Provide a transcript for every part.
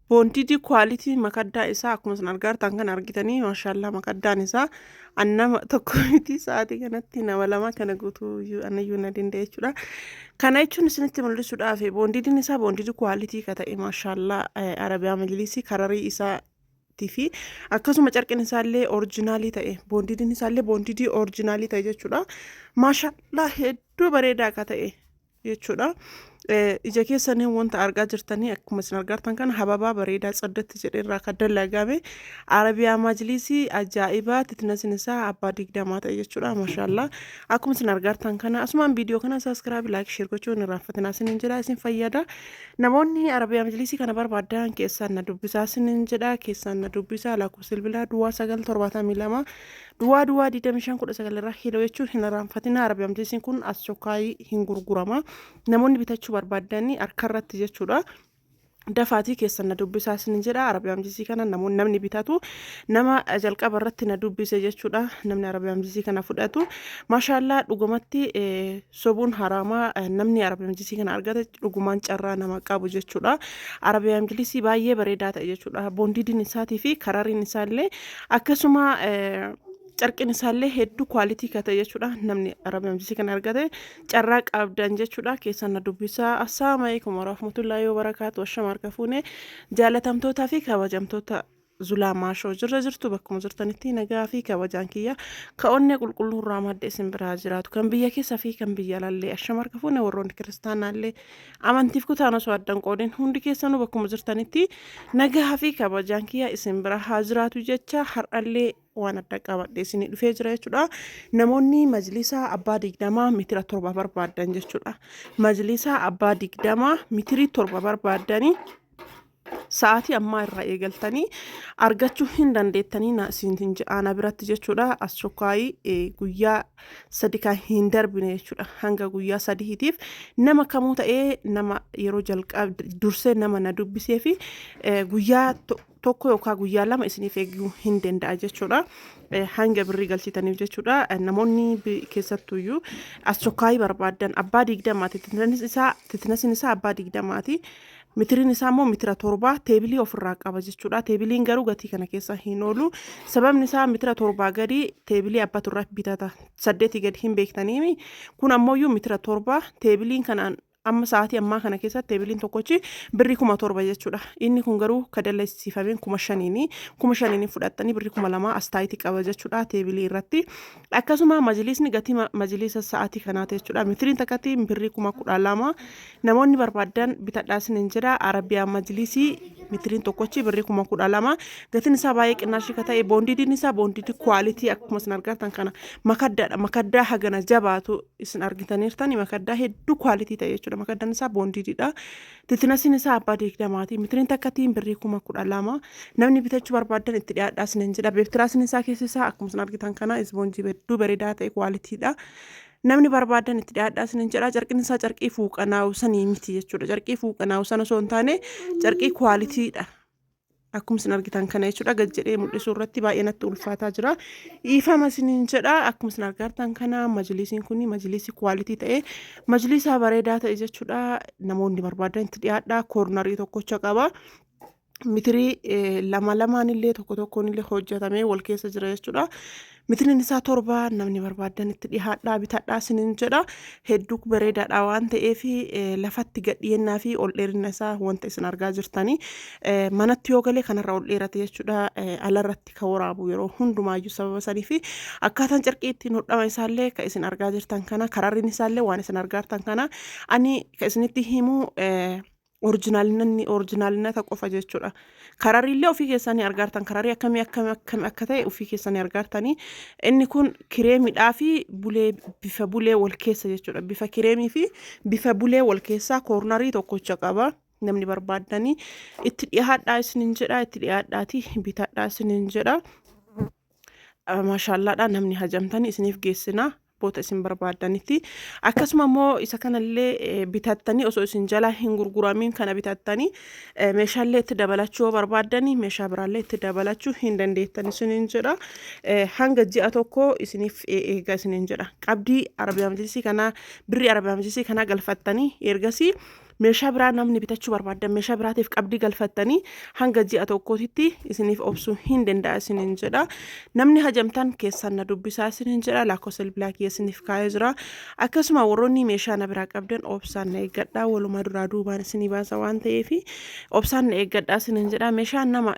Bonded quality makaddaa isaa akkuma isin argaa jirtan kan argitanii, maashaallaa, makaddaan isaa an nama tokko miti, sa'aatii kanatti nama lama kana guutuu anayyuu na danda'e jechuudha. Kana jechuun isinitti mul'isuudhaaf bondediin isaa bonded quality ka ta'e, maashaallaa, Arabiyaa majlisii kararii isaa fi akkasuma carqin isaallee original ta'e, bondediin isaallee bonded original ta'e jechuudha. Maashaallaa, hedduu bareedaa ka ta'e jechuudha. Ija keessanii wanta argaa jirtanii, akkuma isin argartan kana hababaa bareedaa tsaddatti jedhe irraa kan dalagame Arabiyaa majlisii ajaa'ibaa thicknessiin isaa abbaa 20 ta'e jechuudha. Maashaallaa, akkuma isin argartan kana asumaan viidiyoo kana subscribe, like, share gochuun irraanfatinaa isiniin jedha, isin fayyada. Namoonni Arabiyaa majlisii kana barbaadan keessaan na dubbisaa isiniin jedha, keessaan na dubbisaa. Lakkoofsa bilbilaa 0972 00 25 19 irraa hello jechuun hin irraanfatinaa. Arabiyaa majlisiin kun as chokkaayii hin gurgurama. Namoonni bitachuu barbaadanii harka irratti jechuudha. Dafaatii keessan na dubbisaa isin jedha. Arabiyaa majlisii kana namoonni, namni bitatu nama jalqaba irratti na dubbise jechuudha. Namni Arabiyaa majlisii kana fudhatu, maashaallaa, dhugumatti sobuun haraamaa, namni Arabiyaa majlisii kana argate dhugumaan carraa nama qabu jechuudha. Arabiyaa majlisii baay'ee bareedaa ta'e jechuudha. Bondediin isaatii fi karariin isaallee akkasuma carqin isaallee hedduu quality ka ta'e jechuudha. Namni Arabiyaa majlisii kana argate carraa qabdan jechuudha. Keessan na dubbisaa. Assalaamu alaikum warahmatullaahi wabarakaatu. Ashama harka fuune, jaalatamtootaa fi kabajamtoota Zulaa Maashoo, jirra jirtu? Bakkuma jirtanitti nagaa fi kabajaan kiyya ka onnee qulqulluu irraa madda isin biraa jiraatu, kan biyya keessa fi kan biyya alallee. Ashama harka fuune, warroonni kiristaanaallee, amantiif kutaan osoo addan qoodin, hundi keessanuu bakkuma jirtanitti nagaa fi kabajaan kiyya isin bira haa jiraatu jecha, har'allee waan adda qabadhe isinii dhufee jira jechuudha. Namoonni majlisa abbaa 20 mitira 7 barbaaddan jechuudha. Majlisa abbaa 20 mitirii 7 barbaaddanii sa'aatii ammaa irraa eegaltanii argachuu hin dandeettanii na isin ana biratti jechuudha. As chokkaayii guyyaa 3 kan hin darbine jechuudha. Hanga guyyaa 3tiif nama kamuu ta'ee, nama yeroo jalqab dursee nama na dubbisee fi guyyaa 1 yookaan guyyaa 2 isiniif eeguu hin danda'a jechuudha. Hanga birrii galchitaniif jechuudha. Namoonni keessattuyyuu as chokkaayii barbaaddan abbaa 20ti. Thicknessiin isaa abbaa 20ti. Mitiriin isaa immoo mitira 7, teebilii ofirraa qaba jechuudha. Teebiliin garuu gatii kana keessa hin oolu. Sababni isaa mitira 7 gadi teebilii abbatu irraa bitata. 8 gadi hin beektaniimi. Kun ammoo mitira 7 teebiliin kanaan amma sa'aatii ammaa kana keessatti teebiliin tokkochi birrii 7,000 jechuudha. Inni kun garuu ka dallaysiifameen 5,000ni, 5,000n fudhattanii birrii 2,000 astaayitii qaba jechuudha teebilii irratti. Akkasuma majlisni gatii majlisa sa'aatii kanaati jechuudha. Mitiriin takkatti birrii 12,000, namoonni barbaadan bitadhaa isiniin jedha. Arabiyaa majlisii mitiriin tokkochi birrii 12,000, gatiin isaa baay'ee qinnaashii ka ta'e, bondediin isaa bonded quality, akkuma isin argartan kana makaddaadha. Makaddaa hagana jabaatu isin argitaniirtani, makaddaa hedduu quality ta'e jechuudha. Makaddaan isaa bondediidha. Thicknessiin isaa abbaa 20ti. Mitiriin takkattiin birrii 12,000, namni bitachuu barbaadan itti dhiyaadhaa isiniin jedha. Beektiraasiin isaa keessi isaa akkuma isin argitan kana isboonjii hedduu bareedaa ta'e, qualitydha. Namni barbaadan itti dhiyaadhaa isiniin jedha. Carqiin isaa carqii fuuqanaa'u sanii miti jechuudha. Carqii fuuqanaa'u sana osoo hin taane carqii qualitydha. Akkuma isin argitan kana jechuudha. Gad jedhee mul'isuu irratti baay'ee natti ulfaataa jira. Dhiifama isiniin jedha. Akkuma isin argartan kana majlisiin kun majlisii quality ta'e, majlisaa bareedaa ta'e jechuudha. Namoonni barbaadan itti dhiyaadhaa. Cornerii tokkocha qaba. Mitirii lama lamaan illee, tokko tokkoon illee hojjetamee wal keessa jira jechuudha. Mitiriin isaa 7, namni barbaadan itti dhiyaadhaa, bitadhaa isiniin jedha. Hedduu bareedaadha waan ta'eef, lafatti gadhiyeennaa fi ol dheerina isaa wanta isin argaa jirtanii, manatti yoo galee kanarra ol dheerate jechuudha. Alarratti kan waraabu yeroo hundumaayyuu sababa sanii fi akkaataan carqii ittiin hodhama isaallee kan isin argaa jirtan kana, kararriin isaallee waan isin argaa jirtan kana, ani kan isinitti himu orjinaalinni orjinaalinata qofa jechuudha. Karariillee ofii keessanii argaartan, kararii akkamii akkamii akkamii akka ta'e ofii keessanii argaartanii. Inni kun kireemidhaa fi bulee, bifa bulee wal keessa jechuudha. Bifa kireemii fi bifa bulee wal keessaa cornerii tokkocha qaba. Namni barbaaddanii itti dhiyaadhaa isiniin jedha, itti dhiyaadhaatii bitadhaa isiniin jedha. Maashaallaadha, namni hajamtanii isiniif geessina boota isin barbaadanitti. Akkasuma immoo isa kanallee bitattanii, osoo isin jalaa hin gurguramiin kana bitattanii, meeshaalee itti dabalachuu yoo barbaaddanii meeshaa biraallee itti dabalachuu hin dandeettan isiniin jedha. Hanga ji'a 1 isiniif eega isiniin jedha. Qabdii Arabiyaa majlisii kanaa, birrii Arabiyaa majlisii kanaa galfattanii ergasii Meeshaa biraa namni bitachuu barbaaddan meeshaa biraatiif qabdii galfattanii hanga ji'a tokkootitti isiniif obsuu hin danda'a isiniin jedha. Namni hajamtan keessan na dubbisaa isiniin jedha. Lakkoofsa bilbilaa kiyya isiniif kaa'ee jira. Akkasuma warroonni meeshaa na biraa qabdan obsaan na eeggadhaa. Walumaa duraa duubaan isinii baasa waan ta'eef obsaan na eeggadhaa isiniin jedha. Meeshaan nama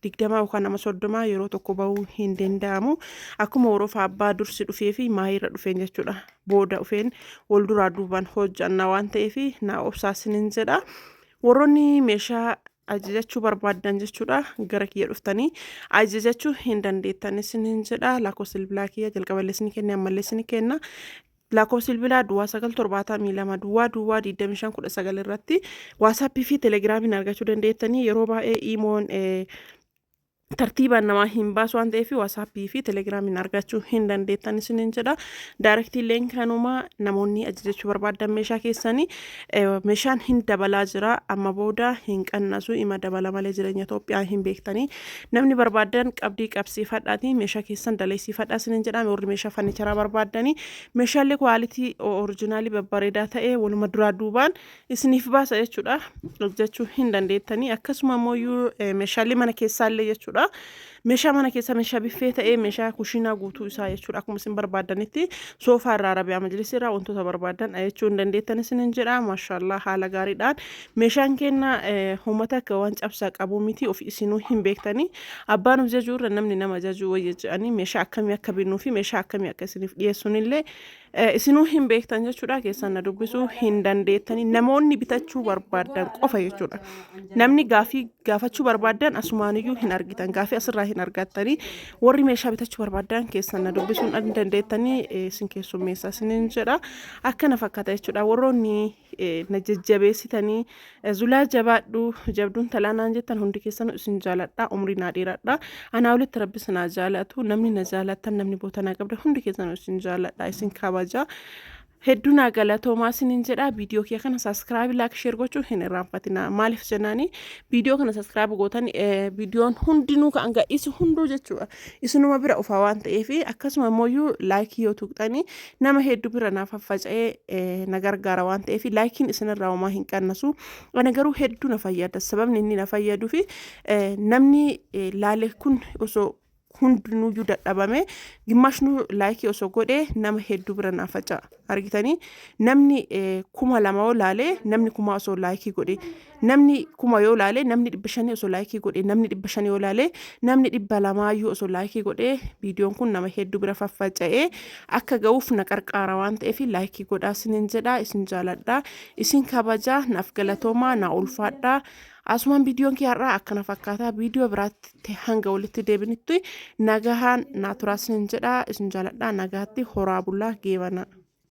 20 yookaan nama 30 yeroo tokko bahuu hin danda'amu. Akkuma waroofa abbaa dursi dhufee fi maayiirra dhufeen jechuudha. Booda dhufeen wal duraa duubaan hojjanna waan ta'eef naa obsaa isiniin jedha. Warroonni meeshaa ajajachuu barbaaddan jechuudha gara kiyya dhuftanii ajajachuu hin dandeettan isiniin jedha. Lakkoofsa bilbilaa kiyya jalqaballee isinii kenna ammallee isinii kenna. Lakkoofsi bilbilaa duwwaa 9 72 duwwaa duwwaa 25 19 irratti WhatsAppii fi Telegramiin argachuu dandeettanii. Yeroo baay'ee imoon tartiibaan namaa hin baasu waan ta'eef WhatsAppii fi Telegramiin argachuu hin dandeettan isiniin jedha. Directiileen kanuma. Namoonni ajajachuu barbaadan meeshaa keessanii, meeshaan hin dabalaa jira, amma booda hin qannasu, ima dabala malee. Jireenya Itoophiyaa hin beektanii. Namni barbaadan qabdii qabsiifadhaati meeshaa keessan daleessiifadhaa isiniin jedha. Warri meeshaa furnitureaa barbaadanii meeshaalee quality originalii babbareedaa ta'e waluma duraa duubaan isiniif baasa jechuudha. Hojjechuu hin dandeettanii. Akkasuma immoo meeshaalee mana keessaallee jechuudha. Meeshaa mana keessaa, meeshaa biffee ta'ee, meeshaa kushiinaa guutuu isaa jechuudha. Akkuma isin barbaadanitti soofaa irraa, arabiyaa majlisii irraa wantoota barbaadan jechuu hin dandeettan isiniin jedha. Maashaallah, haala gaariidhaan meeshaan kenna uummata akka waan cabsaa qabu miti, of isinuu hin beektanii. Abbaan of jajuu irra namni nama jajuu wayya jedhanii, meeshaa akkamii akka binnuu fi meeshaa akkamii akka isiniif dhiyeessuun isinuu hin beektan jechuudha. Keessan na dubbisuu hin dandeettanii namoonni bitachuu barbaadan qofa jechuudha. Namni gaafii gaafachuu barbaadan asumaaniyyuu hin argitan, gaafii asirraa hin argattanii. Warri meeshaa bitachuu barbaadan keessan na dubbisuu hin dandeettanii, isin keessummeessa isiniin jedha. Akkana fakkaata jechuudha. Warroonni na jajjabeessitanii "Zulaa, jabaadhu, jabduun talaanaan" jettan hundi keessan isin jaaladha. Umrii naa dheeradha. Anaa olitti rabbi isin jaalatu. Namni na jaalattan, namni boota naa qabda, hundi keessan isin jaaladha, isin kabaja. Hedduu naa galatoomaa isiniin jedha. Viidiyoo kiyya kana subscribe, like, share gochuu hin irraanfatina. Maaliif jennaani, viidiyoo kana subscribe gootan viidiyoon hundinuu kan gadhiisu hunduu jechuudha isinuma bira ufaa waan ta'eef. Akkasuma immoo likeii yoo tuqxanii nama hedduu bira naaf faffaca'ee na gargaara waan ta'eef, likeiin isinirraa homaa hin qannasu. Ana garuu hedduu na fayyada. Sababni inni na fayyaduu fi namni laale kun osoo hundinuyyuu dadhabame gimmaashnuu likeii osoo godhee nama hedduu bira naaf faca'a. Argitanii, namni 2000 yoo laale, namni 1000 osoo likeii godhe, namni 1000 yoo laale, namni 500 osoo likeii godhe, namni 500 yoo laale, namni 200yyuu osoo likeii godhe, viidiyoon kun nama hedduu bira faffaca'ee akka ga'uuf na qarqaara waan ta'eef likeii godhaa isiniin jedha. Isin jaaladha, isin kabajaa. Naaf galatoomaa, naa ulfaadhaa. Asumaan viidiyoon kee har'aa akkana fakkaata. Viidiyoo biraatti hanga walitti deebinitti nagahaan naa turaa isiniin jedha. Isin jaaladha. Nagaatti horaa bulaa, geebana.